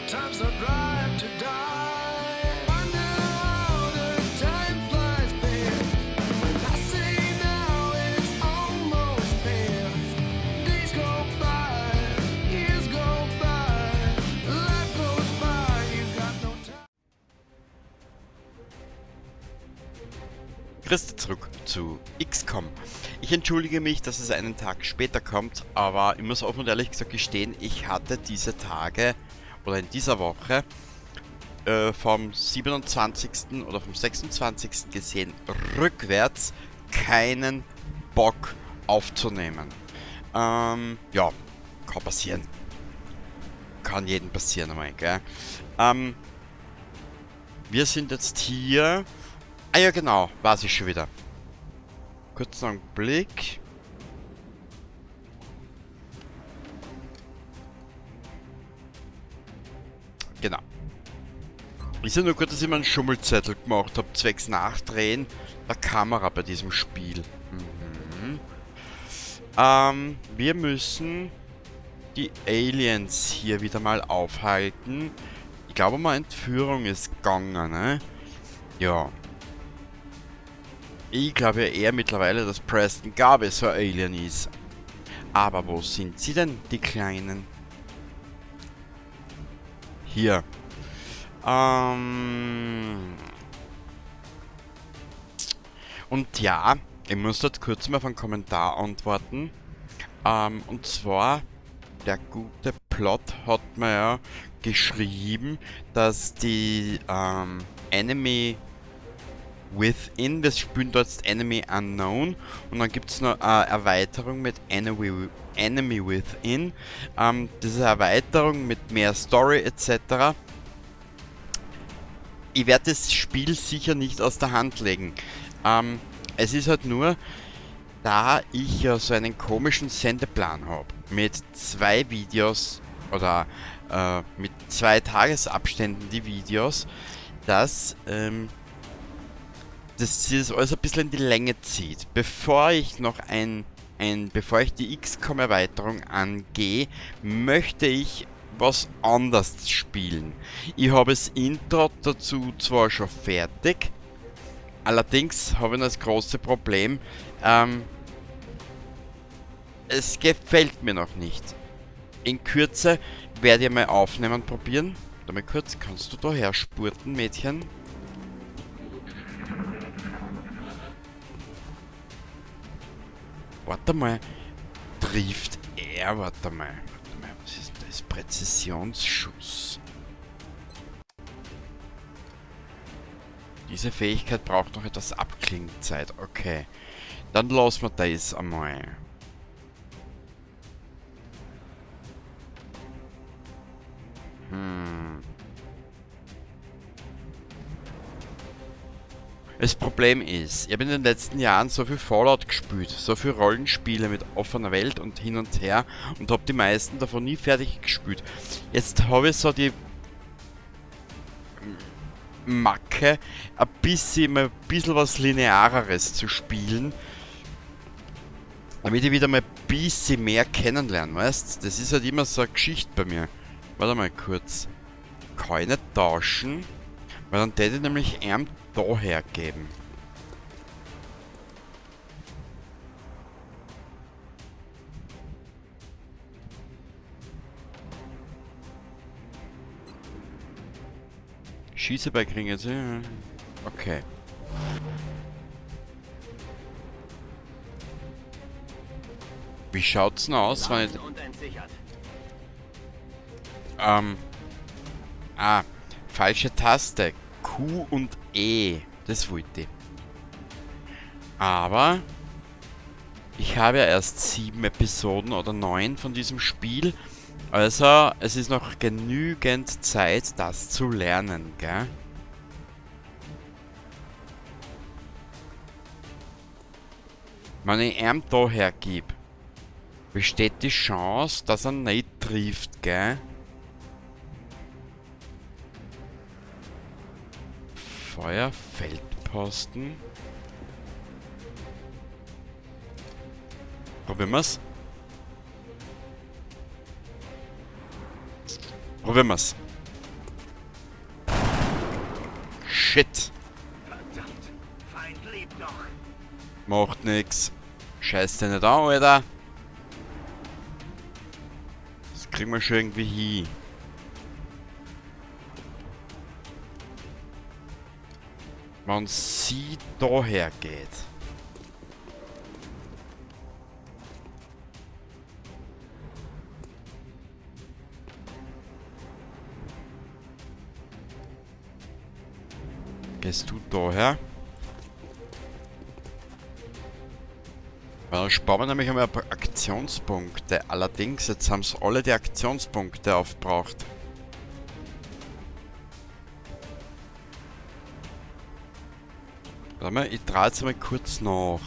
Time's not right to die. Wonder how the time flies fast. When I say now it's almost past. Days go by, years go by, life goes by. You got no time. Christi zurück zu XCOM. Ich entschuldige mich, dass es einen Tag später kommt, aber ich muss offen und ehrlich gesagt gestehen, ich hatte diese Tage oder in dieser Woche vom 27. oder vom 26. gesehen rückwärts keinen Bock aufzunehmen. Ja, kann passieren. Kann jedem passieren einmal, gell? Wir sind jetzt hier. Ah ja, genau, weiß ich schon wieder. Kurzen Augenblick. Genau. Ist ja nur gut, dass ich mir einen Schummelzettel gemacht hab, zwecks Nachdrehen der Kamera bei diesem Spiel. Wir müssen die Aliens hier wieder mal aufhalten. Ich glaube mal, Entführung ist gegangen, ne? Ja. Ich glaube ja eher mittlerweile, dass Preston Garvey so ein Alien ist. Aber wo sind sie denn, die Kleinen? Hier. Und ja, ich muss dort kurz mal auf einen Kommentar antworten. Und zwar, der gute Plot hat mir ja geschrieben, dass die Enemy Within, wir spielen dort jetzt Enemy Unknown und dann gibt's noch eine Erweiterung mit Enemy Within. Das ist eine Erweiterung mit mehr Story et cetera. Ich werde das Spiel sicher nicht aus der Hand legen. Es ist halt nur, da ich ja so einen komischen Sendeplan hab, mit 2 Videos oder mit 2 Tagesabständen die Videos, dass das sich das alles ein bisschen in die Länge zieht. Bevor ich noch ein, ein, bevor ich die XCOM-Erweiterung angehe, möchte ich was anderes spielen. Ich habe das Intro dazu zwar schon fertig, allerdings habe ich noch das große Problem, es gefällt mir noch nicht. In Kürze werde ich mal aufnehmen probieren. Warte mal kurz, kannst du da her spurten, Mädchen? Warte mal, trifft er? Warte mal, warte mal, was ist denn das? Präzisionsschuss. Diese Fähigkeit braucht noch etwas Abklingzeit. Okay, dann lassen wir das einmal. Das Problem ist, ich habe in den letzten Jahren so viel Fallout gespielt, so viel Rollenspiele mit offener Welt und hin und her und hab die meisten davon nie fertig gespielt. Jetzt habe ich so die Macke, mal ein bisschen was Lineareres zu spielen, damit ich wieder mal ein bisschen mehr kennenlerne, weißt? Das ist halt immer so eine Geschichte bei mir. Warte mal kurz. Kann ich nicht tauschen? Weil dann täte ich nämlich ihm da hergeben. Schieße bei Kringe. Okay. Wie schaut's denn aus, wenn ich ah, falsche Taste. Q und E. Das wollte ich. Aber ich habe ja erst 7 Episoden oder 9 von diesem Spiel. Also, es ist noch genügend Zeit, das zu lernen, gell? Wenn ich ihm da hergib, besteht die Chance, dass er nicht trifft, gell? Feuerfeldposten. Probieren wir's. Probieren wir's. Shit. Verdammt, Feind lebt noch. Macht nix. Scheiß dich nicht an, Alter. Das kriegen wir schon irgendwie hin. Wenn sie daher geht. Gehst du daher? Weil dann sparen wir nämlich einmal ein paar Aktionspunkte. Allerdings, jetzt haben's alle die Aktionspunkte aufgebraucht. Warte mal, ich trage jetzt mal kurz nach.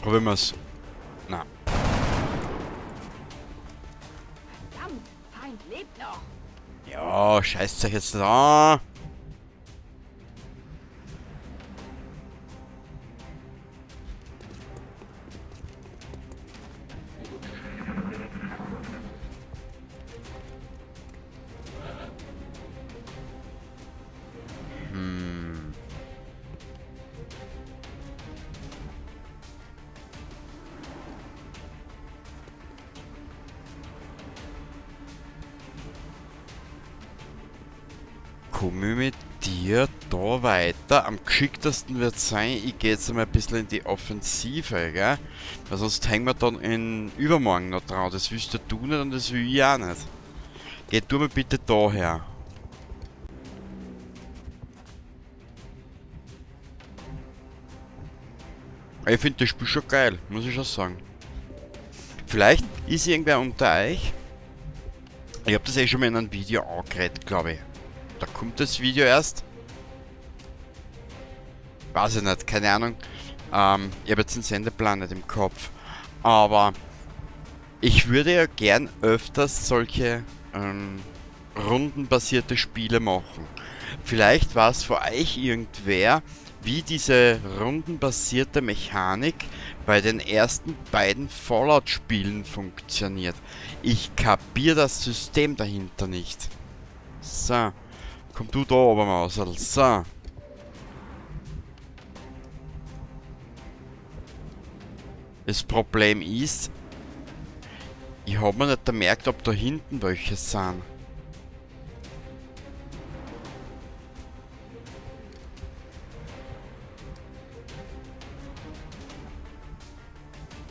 Probieren wir's. Na. Verdammt, Feind lebt noch. Ja, scheißt euch jetzt an. Komme ich mit dir da weiter? Am geschicktesten wird sein, ich gehe jetzt einmal ein bisschen in die Offensive, gell? Weil sonst hängen wir dann in übermorgen noch dran. Das willst du nicht und das will ich auch nicht. Geh du mal bitte daher. Ich find das Spiel schon geil, muss ich schon sagen. Vielleicht ist irgendwer unter euch. Ich hab das eh schon mal in einem Video angeredet, glaub ich. Da kommt das Video erst. Weiß ich nicht, keine Ahnung. Ich hab jetzt den Sendeplan nicht im Kopf. Aber ich würde ja gern öfters solche rundenbasierte Spiele machen. Vielleicht war es für euch irgendwer, wie diese rundenbasierte Mechanik bei den ersten beiden Fallout-Spielen funktioniert. Ich kapier das System dahinter nicht. So. Komm du da oben raus, so. Das Problem ist, ich hab mir nicht gemerkt, ob da hinten welche sind.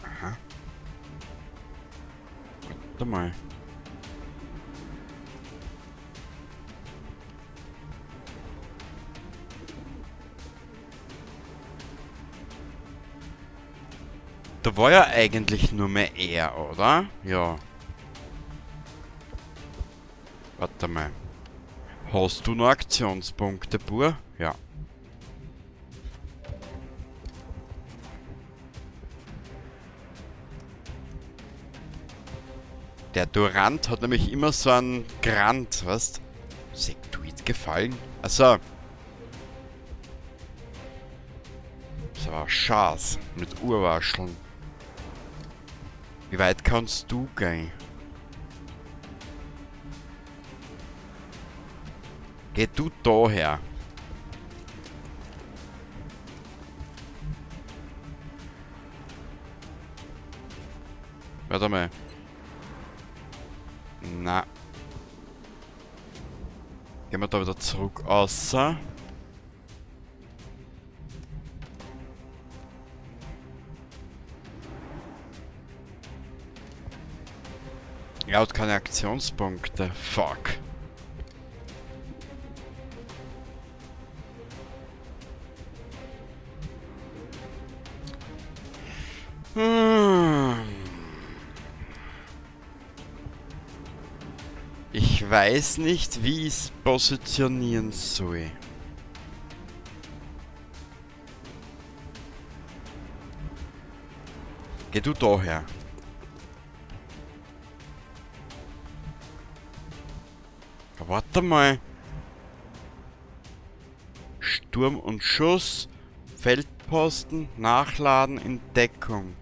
Aha. Warte mal. Da war ja eigentlich nur mehr er, oder? Ja. Warte mal. Hast du noch Aktionspunkte, Bur? Ja. Der Durant hat nämlich immer so einen Grant, weißt? Sektoid gefallen? Achso. Das war Schaß mit Urwascheln. Wie weit kannst du gehen? Geh du daher. Warte mal. Na. Gehen wir da wieder zurück außer. Er hat keine Aktionspunkte. Fuck. Ich weiß nicht, wie ich's positionieren soll. Geh du daher. Warte mal. Sturm und Schuss. Feldposten. Nachladen in Deckung.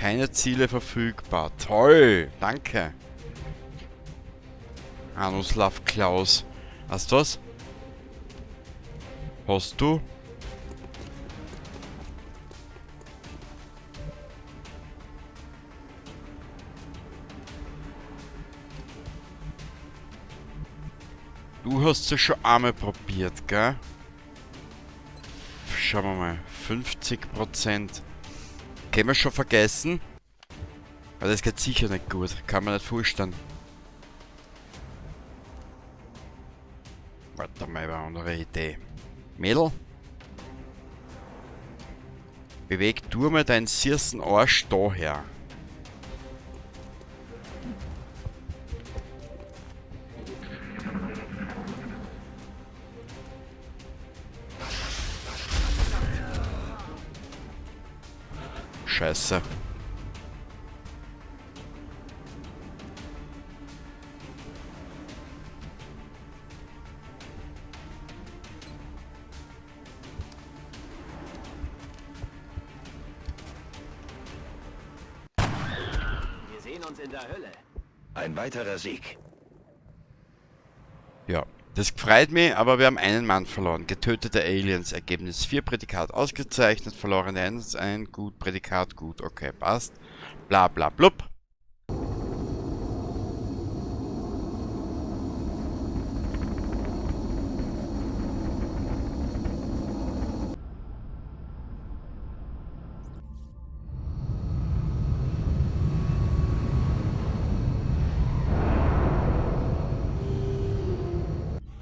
Keine Ziele verfügbar. Toll, danke. Anuslav Klaus. Hast du was? Hast du? Du hast es schon einmal probiert, gell? Schauen wir mal. 50%. Können wir schon vergessen? Weil das geht sicher nicht gut. Kann man nicht vorstellen. Warte mal, eine andere Idee. Mädel? Beweg du mal deinen süßen Arsch daher. Scheiße. Wir sehen uns in der Hölle. Ein weiterer Sieg. Ja, das freut mich, aber wir haben einen Mann verloren. Getötete Aliens, Ergebnis 4, Prädikat ausgezeichnet, verlorene 1, 1, gut, Prädikat gut, okay, passt. Bla bla blub.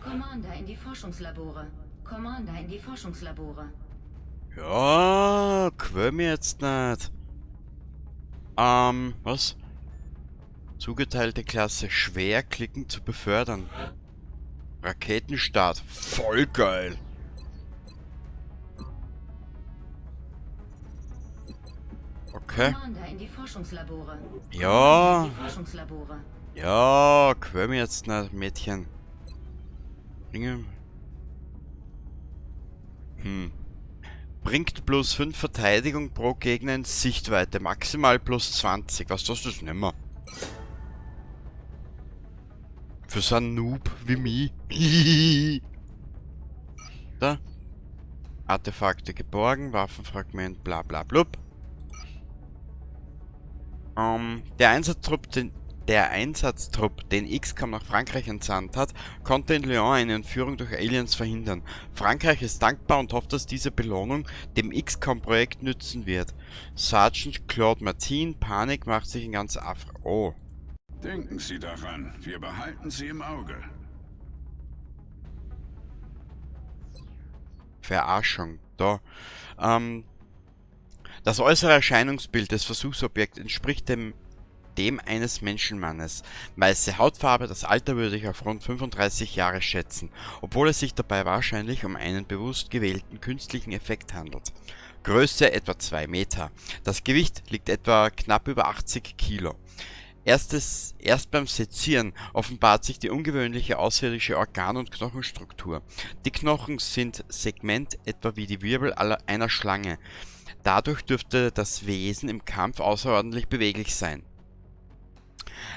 Commander in die Forschungslabore. Commander in die Forschungslabore. Ja, quäl mir jetzt nicht. Was? Zugeteilte Klasse schwer klicken zu befördern. Raketenstart. Voll geil. Okay. Commander in die Forschungslabore. Ja. Commander in die Forschungslabore. Ja, quäl mir jetzt nicht, Mädchen. Ringe. Bringt plus 5 Verteidigung pro Gegner in Sichtweite. Maximal plus 20. Was das ist nimmer. Für so einen Noob wie mich. Da. Artefakte geborgen, Waffenfragment, bla bla blub. Der Einsatztrupp, den XCOM nach Frankreich entsandt hat, konnte in Lyon eine Entführung durch Aliens verhindern. Frankreich ist dankbar und hofft, dass diese Belohnung dem XCOM-Projekt nützen wird. Sergeant Claude Martin, Panik macht sich in ganz Afrika. Oh. Denken Sie daran, wir behalten Sie im Auge. Verarschung. Da. Das äußere Erscheinungsbild des Versuchsobjekts entspricht dem eines Menschenmannes. Weiße Hautfarbe, das Alter würde ich auf rund 35 Jahre schätzen, obwohl es sich dabei wahrscheinlich um einen bewusst gewählten künstlichen Effekt handelt. Größe etwa 2 Meter. Das Gewicht liegt etwa knapp über 80 Kilo. Erst beim Sezieren offenbart sich die ungewöhnliche außerirdische Organ- und Knochenstruktur. Die Knochen sind Segment etwa wie die Wirbel einer Schlange. Dadurch dürfte das Wesen im Kampf außerordentlich beweglich sein.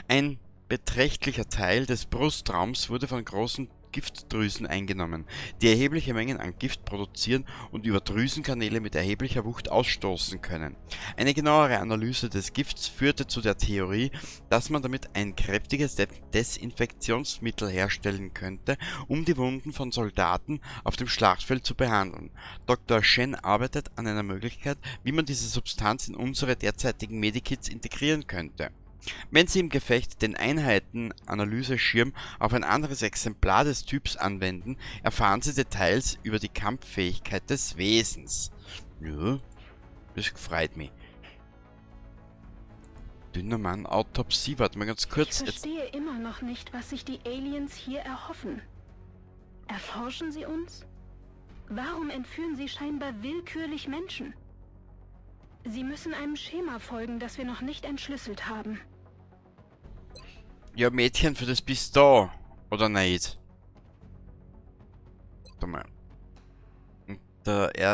Ein beträchtlicher Teil des Brustraums wurde von großen Giftdrüsen eingenommen, die erhebliche Mengen an Gift produzieren und über Drüsenkanäle mit erheblicher Wucht ausstoßen können. Eine genauere Analyse des Gifts führte zu der Theorie, dass man damit ein kräftiges Desinfektionsmittel herstellen könnte, um die Wunden von Soldaten auf dem Schlachtfeld zu behandeln. Dr. Shen arbeitet an einer Möglichkeit, wie man diese Substanz in unsere derzeitigen Medikits integrieren könnte. Wenn Sie im Gefecht den Einheiten-Analyseschirm auf ein anderes Exemplar des Typs anwenden, erfahren Sie Details über die Kampffähigkeit des Wesens. Ja, das freut mich. Dünner Mann, Autopsie, warte mal ganz kurz. Ich verstehe immer noch nicht, was sich die Aliens hier erhoffen. Erforschen sie uns? Warum entführen sie scheinbar willkürlich Menschen? Sie müssen einem Schema folgen, das wir noch nicht entschlüsselt haben. Ja, Mädchen, für das bist du da. Oder nicht? Warte mal.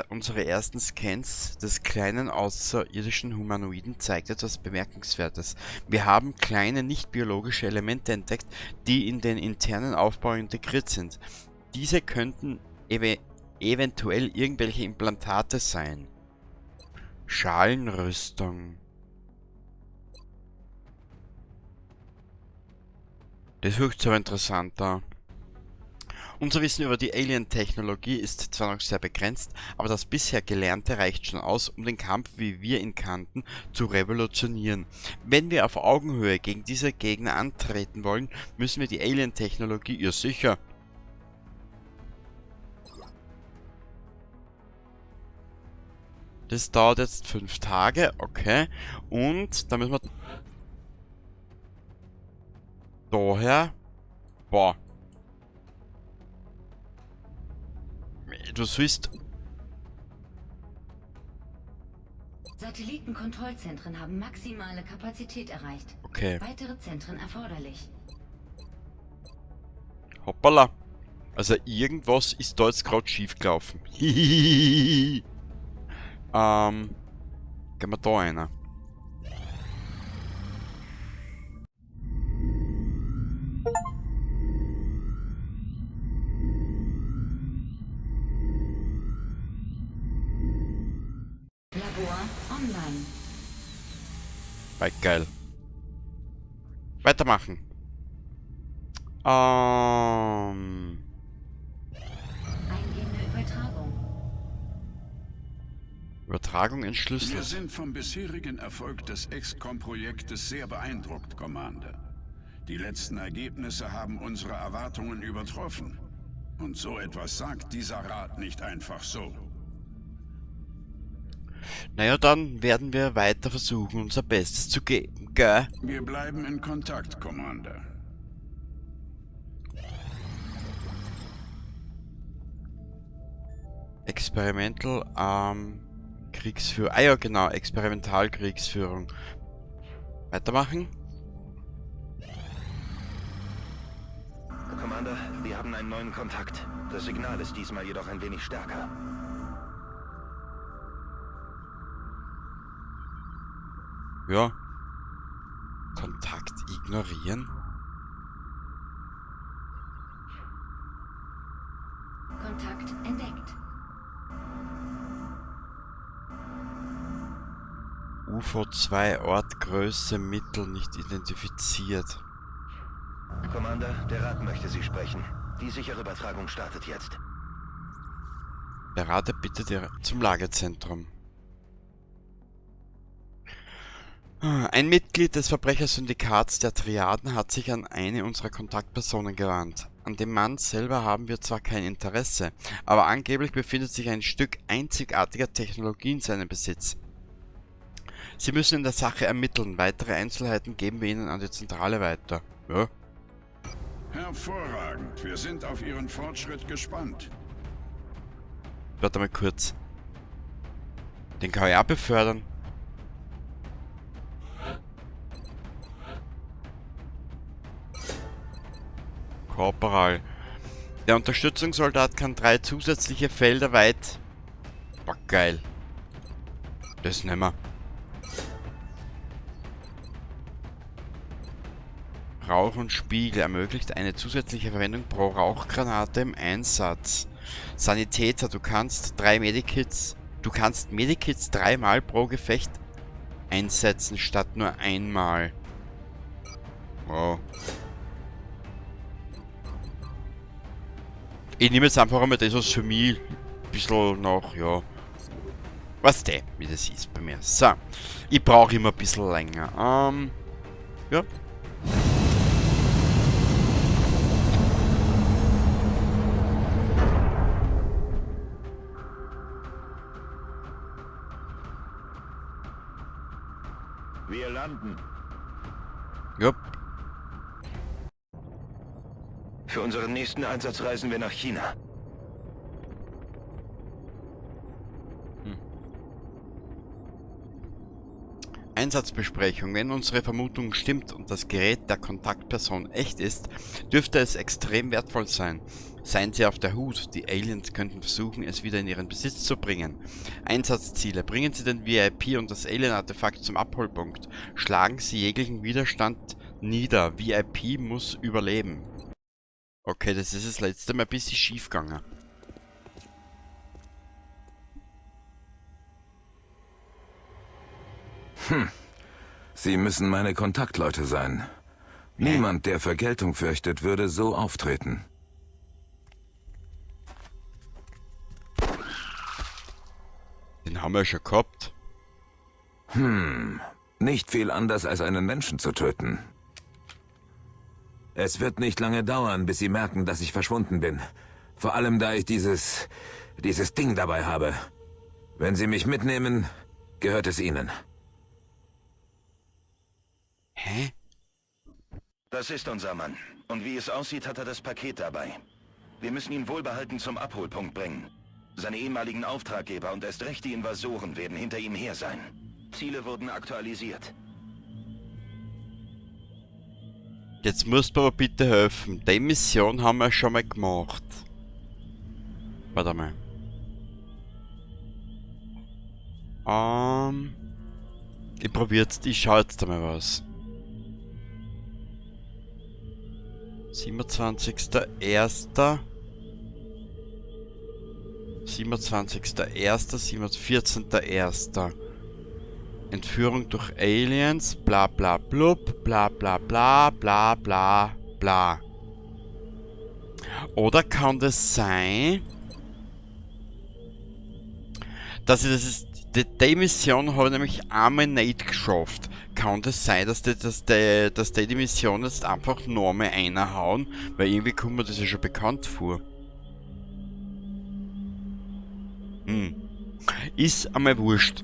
Unsere ersten Scans des kleinen außerirdischen Humanoiden zeigt etwas Bemerkenswertes. Wir haben kleine nicht-biologische Elemente entdeckt, die in den internen Aufbau integriert sind. Diese könnten eventuell irgendwelche Implantate sein. Schalenrüstung. Das wirkt so interessant da. Unser Wissen über die Alien-Technologie ist zwar noch sehr begrenzt, aber das bisher Gelernte reicht schon aus, um den Kampf, wie wir ihn kannten, zu revolutionieren. Wenn wir auf Augenhöhe gegen diese Gegner antreten wollen, müssen wir die Alien-Technologie, ja sicher. Das dauert jetzt 5 Tage, okay. Und da müssen wir daher, boah. Du siehst. Satellitenkontrollzentren haben maximale Kapazität erreicht. Okay. Weitere Zentren erforderlich. Hoppala. Also irgendwas ist da jetzt grad schief gelaufen. Gehen wir da rein. Labor online. Bei geil. Weitermachen. Eingehende Übertragung. Übertragung entschlüsselt. Wir sind vom bisherigen Erfolg des XCOM-Projektes sehr beeindruckt, Commander. Die letzten Ergebnisse haben unsere Erwartungen übertroffen. Und so etwas sagt dieser Rat nicht einfach so. Naja, dann werden wir weiter versuchen, unser Bestes zu geben, gell? Wir bleiben in Kontakt, Commander. Experimental, Kriegsführung. Ah ja, genau, Experimentalkriegsführung. Weitermachen? Commander, wir haben einen neuen Kontakt. Das Signal ist diesmal jedoch ein wenig stärker. Ja. Kontakt ignorieren. Kontakt entdeckt. UFO 2, Ort, Größe, Mittel nicht identifiziert. Commander, der Rat möchte Sie sprechen. Die sichere Übertragung startet jetzt. Der Rat bittet ihr zum Lagezentrum. Ein Mitglied des Verbrechersyndikats der Triaden hat sich an eine unserer Kontaktpersonen gewandt. An dem Mann selber haben wir zwar kein Interesse, aber angeblich befindet sich ein Stück einzigartiger Technologie in seinem Besitz. Sie müssen in der Sache ermitteln. Weitere Einzelheiten geben wir Ihnen an die Zentrale weiter. Ja. Hervorragend. Wir sind auf Ihren Fortschritt gespannt. Warte mal kurz. Den kann ich auch befördern. Korporal. Der Unterstützungssoldat kann 3 zusätzliche Felder weit... Boah, geil. Das nehmen wir. Rauch und Spiegel ermöglicht eine zusätzliche Verwendung pro Rauchgranate im Einsatz. Sanitäter, du kannst 3 Medikits... Du kannst Medikits 3-mal pro Gefecht einsetzen, statt nur einmal. Wow. Ich nehme jetzt einfach einmal das, was für mich ein bisschen noch, ja. Was der, wie das ist bei mir. So. Ich brauche immer ein bisschen länger. Ja. Wir landen. Jupp. Für unseren nächsten Einsatz reisen wir nach China. Einsatzbesprechung. Wenn unsere Vermutung stimmt und das Gerät der Kontaktperson echt ist, dürfte es extrem wertvoll sein. Seien Sie auf der Hut, die Aliens könnten versuchen, es wieder in ihren Besitz zu bringen. Einsatzziele. Bringen Sie den VIP und das Alien-Artefakt zum Abholpunkt. Schlagen Sie jeglichen Widerstand nieder. VIP muss überleben. Okay, das ist das letzte Mal ein bisschen schief gegangen. Sie müssen meine Kontaktleute sein. Niemand, der Vergeltung fürchtet, würde so auftreten. Den haben wir ja schon gehabt. Nicht viel anders als einen Menschen zu töten. Es wird nicht lange dauern, bis Sie merken, dass ich verschwunden bin. Vor allem, da ich dieses Ding dabei habe. Wenn Sie mich mitnehmen, gehört es Ihnen. Hä? Das ist unser Mann. Und wie es aussieht, hat er das Paket dabei. Wir müssen ihn wohlbehalten zum Abholpunkt bringen. Seine ehemaligen Auftraggeber und erst recht die Invasoren werden hinter ihm her sein. Ziele wurden aktualisiert. Jetzt musst du aber bitte helfen. Die Mission haben wir schon mal gemacht. Warte mal. Ich probier jetzt, ich schau jetzt einmal was. 27.01. 27.01. 14.01. Entführung durch Aliens, bla bla blub, bla bla bla bla bla bla. Oder kann das sein, dass ich das ist, die Mission habe ich nämlich einmal nicht geschafft. Kann das sein, dass die Mission jetzt einfach nochmal reinhauen? Weil irgendwie kommt mir das ja schon bekannt vor. Ist einmal wurscht.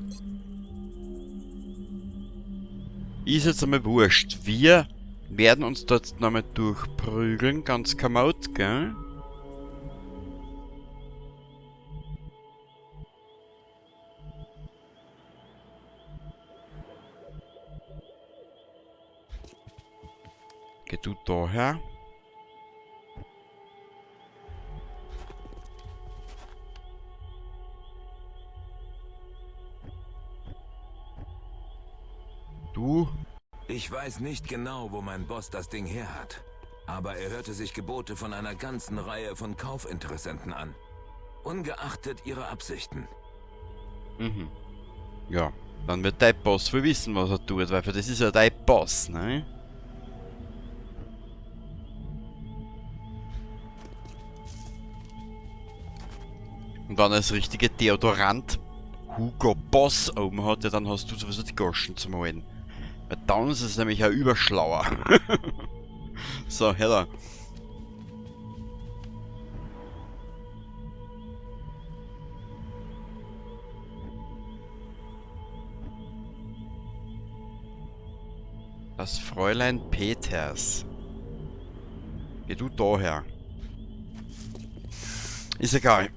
Ist jetzt einmal wurscht. Wir werden uns dort nochmal durchprügeln, ganz kamot, gell? Geh du daher? Du? Ich weiß nicht genau, wo mein Boss das Ding her hat. Aber er hörte sich Gebote von einer ganzen Reihe von Kaufinteressenten an. Ungeachtet ihrer Absichten. Ja, dann wird dein Boss wohl wissen, was er tut, weil für das ist ja dein Boss, ne? Und wenn er das richtige Deodorant Hugo Boss oben hat, ja, dann hast du sowieso die Goschen zum Holen. Weil dann ist es nämlich auch überschlauer. So, her da. Das Fräulein Peters. Geh du daher. Ist egal.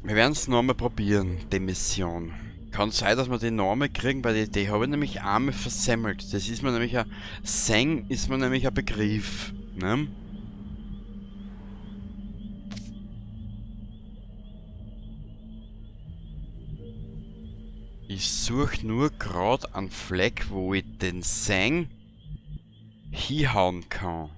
Wir werden's nochmal probieren, die Mission. Kann sein, dass wir die nochmal kriegen, weil die habe ich nämlich einmal versemmelt. Das ist mir nämlich ein... Seng ist mir nämlich ein Begriff, ne? Ich such nur grad einen Fleck, wo ich den Seng hinhauen kann.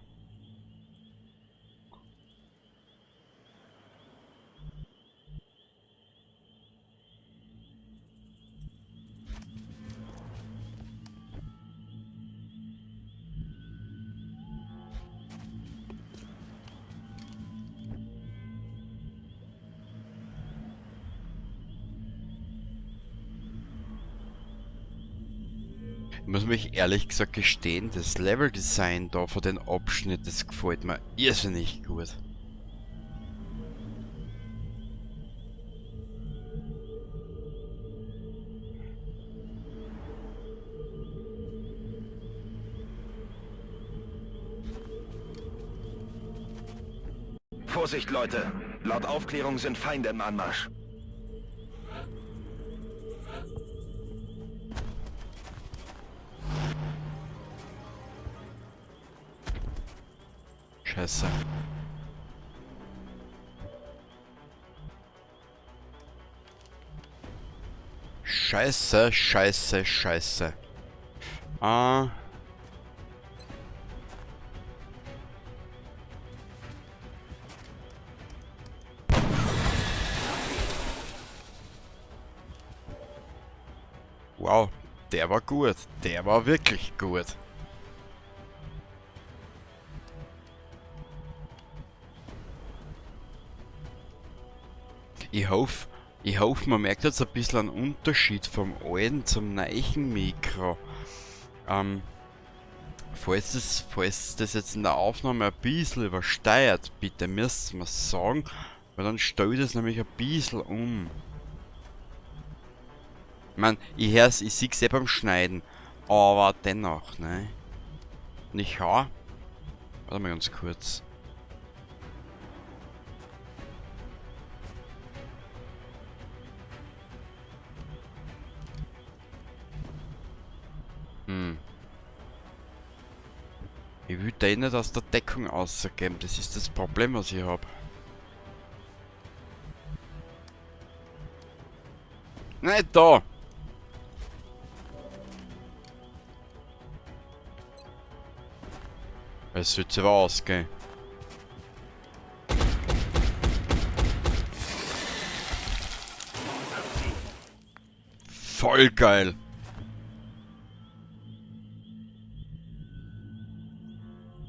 Ich muss mich ehrlich gesagt gestehen, das Level-Design da von den Abschnitt, das gefällt mir irrsinnig gut. Vorsicht, Leute! Laut Aufklärung sind Feinde im Anmarsch. Scheiße. Scheiße, scheiße, scheiße. Ah. Wow, der war gut. Der war wirklich gut. Ich hoffe, man merkt jetzt ein bisschen einen Unterschied vom alten zum neuen Mikro. Falls das jetzt in der Aufnahme ein bisschen übersteuert, bitte müsst ihr mir sagen, weil dann stelle ich das nämlich ein bisschen um. Ich mein, ich hör's, ich seh's eh beim Schneiden, aber dennoch, ne? Und ich hau. Warte mal ganz kurz. Ich will den nicht aus der Deckung rausgeben, das ist das Problem, was ich hab. Nicht da! Es wird sich aber ausgehen. Voll geil!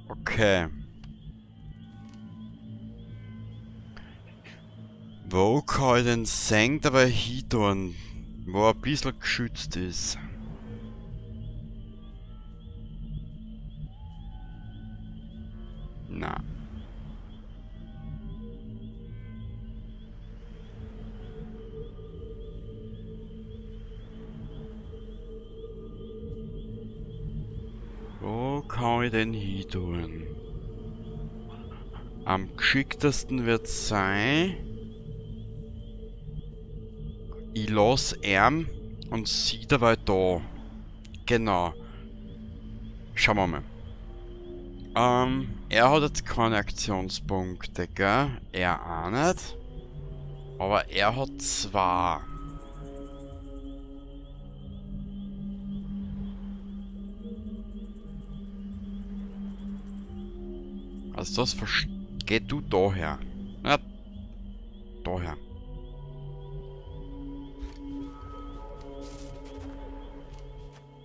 Okay. Wo kann ich denn sehen, dabei hin tun, wo er ein bisschen geschützt ist? Na. Wo kann ich denn hin tun? Am geschicktesten wird's sein, ich lass ihn und sie dabei da. Genau. Schauen wir mal. Er hat jetzt keine Aktionspunkte, gell? Er auch nicht. Aber er hat zwei. Also das geh du daher. Ja, daher.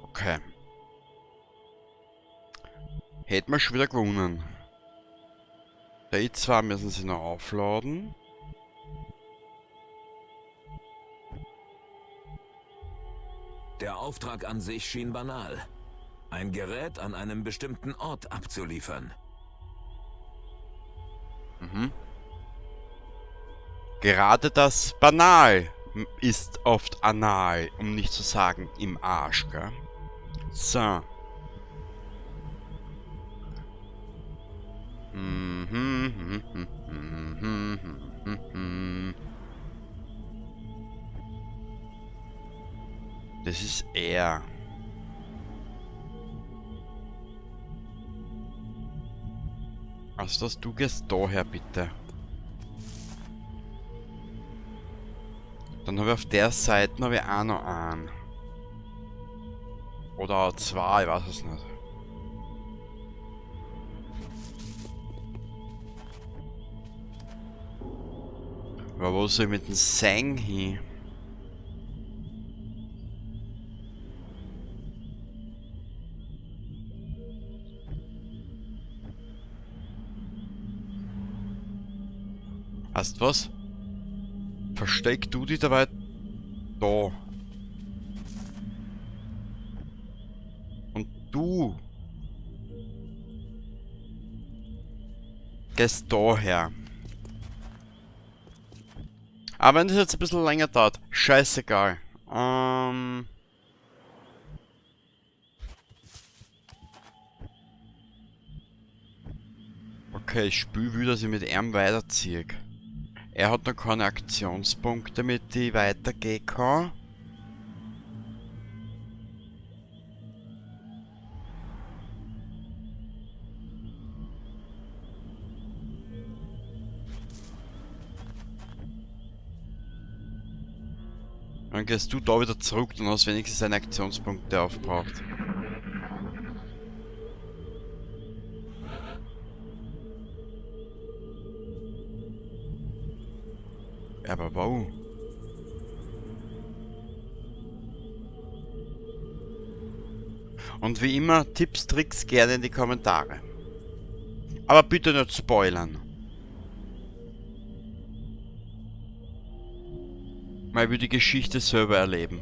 Okay. Hätten wir schon wieder gewonnen. Die zwei müssen sie noch aufladen. Der Auftrag an sich schien banal. Ein Gerät an einem bestimmten Ort abzuliefern. Gerade das Banal ist oft anal, um nicht zu sagen im Arsch, gell? So. Das ist er. Also, dass du gehst daher, bitte. Dann habe ich auf der Seite noch auch noch einen. Oder zwei, ich weiß es nicht. Aber wo soll ich mit dem Seng hin? Weißt du was? Versteck du dich dabei da. Und du gehst daher. Aber wenn das jetzt ein bisschen länger dauert, scheißegal. Okay, ich spür wieder, dass ich mit ihm weiterziehe. Er hat noch keine Aktionspunkte, mit die ich weitergehen kann. Dann gehst du da wieder zurück, dann hast du wenigstens einen Aktionspunkt, der aufbraucht. Aber wow. Und wie immer, Tipps, Tricks gerne in die Kommentare. Aber bitte nicht spoilern. Mal will die Geschichte selber erleben.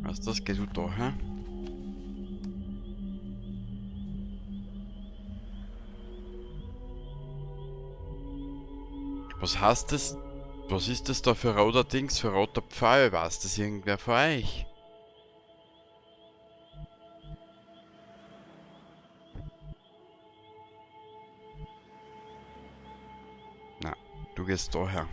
Was, das geht gut da, hä? Was heißt das? Was ist das da für roter Dings, für roter Pfeil? Weiß das irgendwer von euch? Na, du gehst da her.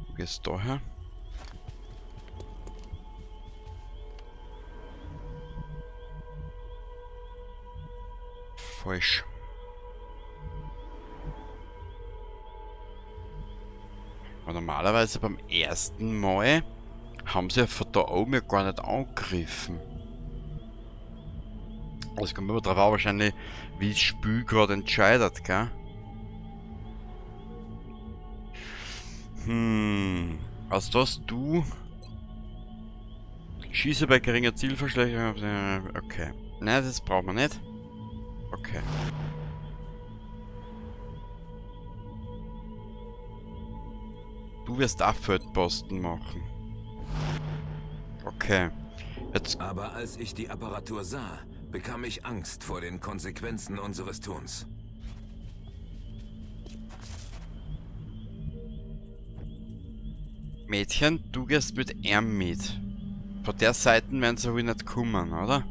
Du gehst da her. Falsch. Aber normalerweise beim ersten Mal haben sie ja von da oben ja gar nicht angegriffen. Das kommt immer drauf an, wahrscheinlich, wie das Spiel gerade entscheidet, gell? Also das du... Schieße bei geringer Zielverschlechterung. Okay. Nein, das braucht man nicht. Okay. Du wirst auch Feldposten machen. Okay. Jetzt. Aber als ich die Apparatur sah, bekam ich Angst vor den Konsequenzen unseres Tuns. Mädchen, du gehst mit ihm mit. Von der Seite werden sie wohl nicht kommen, oder?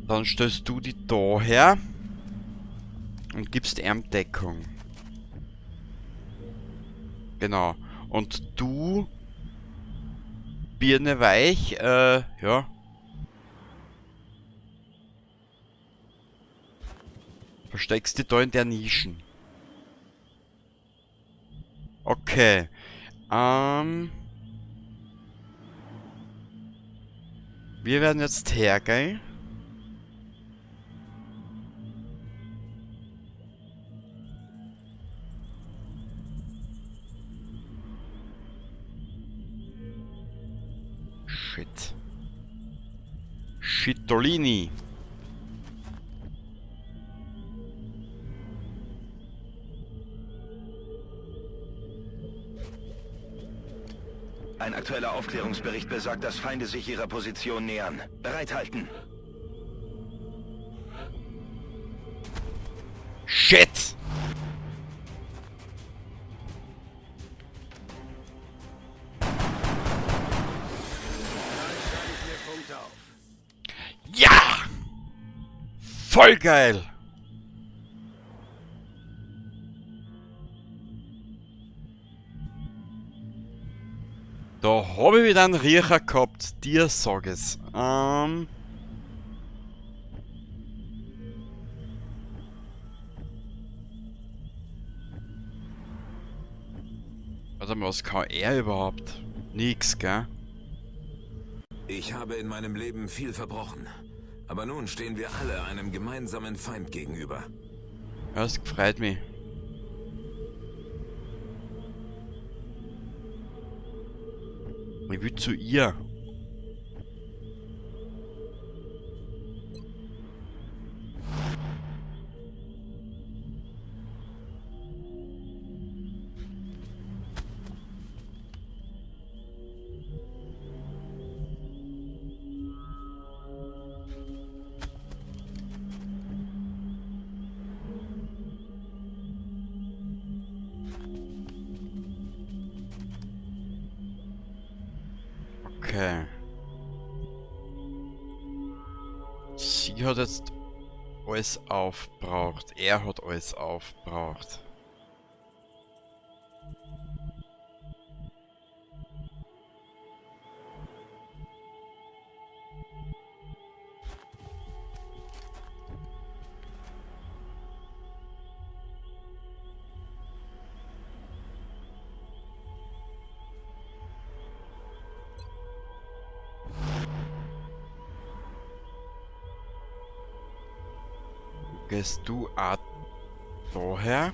Dann stellst du die da her und gibst ihm Deckung. Genau. Und du, Birne weich, ja. Versteckst dich da in der Nischen. Okay. Wir werden jetzt hergehen. Shit. Shitolini. Ein aktueller Aufklärungsbericht besagt, dass Feinde sich ihrer Position nähern. Bereithalten. Shit! Ja! Voll geil! Da hab ich wieder einen Riecher gehabt, dir sag ich's. Warte mal, was kann er überhaupt? Nix, gell? Ich habe in meinem Leben viel verbrochen. Aber nun stehen wir alle einem gemeinsamen Feind gegenüber. Das freut mich. Ich will zu ihr. Okay. Sie hat jetzt alles aufgebraucht. Er hat alles aufgebraucht. Gehst du auch daher?